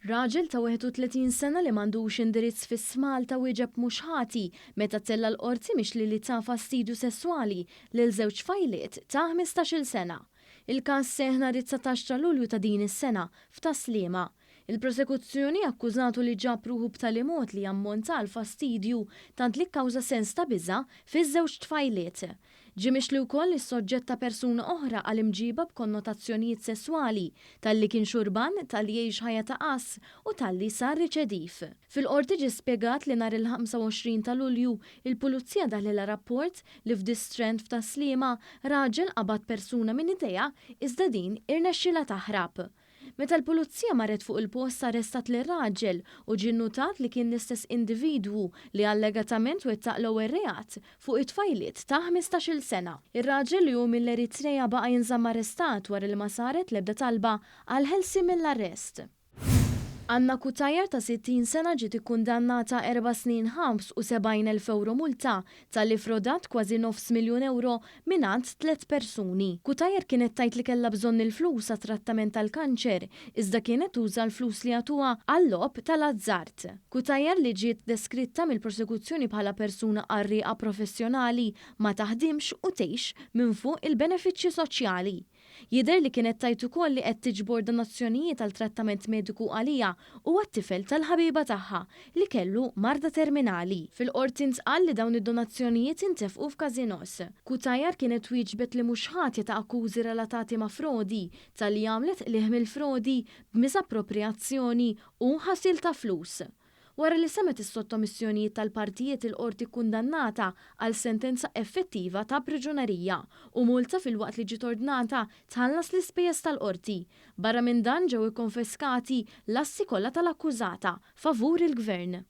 Raġel ta' 31 sena li m'għandux indirizz fiss f'Malta wieġeb mhux ħati meta ttella' l-Qorti mixli li ta fastidju sesswali lil żewġ tfajliet ta' 15-il sena. Il-każ seħħ nhar it-19 ta' Lulju ta' din is-sena f'Tas-Sliema. Il-prosekuzzjoni akkużatu li ġab ruħu b'tali mod li ammonta għal fastidju tant li kkawża sens ta' biża' fiż-żewġ tfajliet. Ġie mixli wkoll li ssoġġetta persuna oħra għal imġiba b'konnotazzjonijiet sesswali, talli kien xurban, talli jgħix ħajja ta' għażż u talli sar riċediv. Fil-Qorti ġie spjegat li nhar il-25 ta' Lulju, il-Pulizija daħlilha rapport li f'distrent f'Tas-Sliema, raġel qabad persuna minn idejha iżda din irnexxielha taħrab. Meta l-Pulizija marret fuq il-post arrestat lir-raġel u ġie nnutat li kien l-istess individwu li allegatament wettaq l-ewwel reat fuq it-tfajliet ta' 15-il sena. Ir-raġel li hu mill-Eritrea baqa' jinżamm arrestat wara li ma saret l-ebda talba għall-ħelsien mill-arrest. Anna Cutajar ta' 60 sena ġiet ikkundannata erba' snin ħabs u 70,000 ewro multa talli ffrodat kważi nofs miljun ewro mingħand tlett persuni. Cutajar kienet tgħid li kellha bżonn il-flus għat-trattament tal-kanċer, iżda kienet tuża l-flus li jagħtuha għal-logħob tal-azzard. Cutajar li ġiet deskritta mill-prosekuzzjoni bħala persuna qarrieqa professjonali, ma taħdimx u tgħix minn fuq il-benefiċċji soċjali. Jidher li kienet tgħid ukoll li qed tiġbor donazzjonijiet għal trattament mediku għaliha u għat-tifel tal-ħabiba tagħha li kellu marda terminali. Fil-Qorti ntqal li dawn id-donazzjonijiet intefqu f'każinos. Cutajar kienet wieġbet li mhux ħatja ta' akkużi relatati ma' frodi, talli għamlet qligħ mill-frodi b'miżapproprijazzjoni u ħasil ta' flus. Wara li semgħet is-sottomissjonijiet tal-partijiet il-Qorti kkundannatha għal sentenza effettiva ta' priġunerija u multa filwaqt li ġiet ordnata tħallas l-ispejjeż tal-Qorti. Barra minn dan ġew ikkonfiskati l-assi kollha tal-akkużata favur il-Gvern.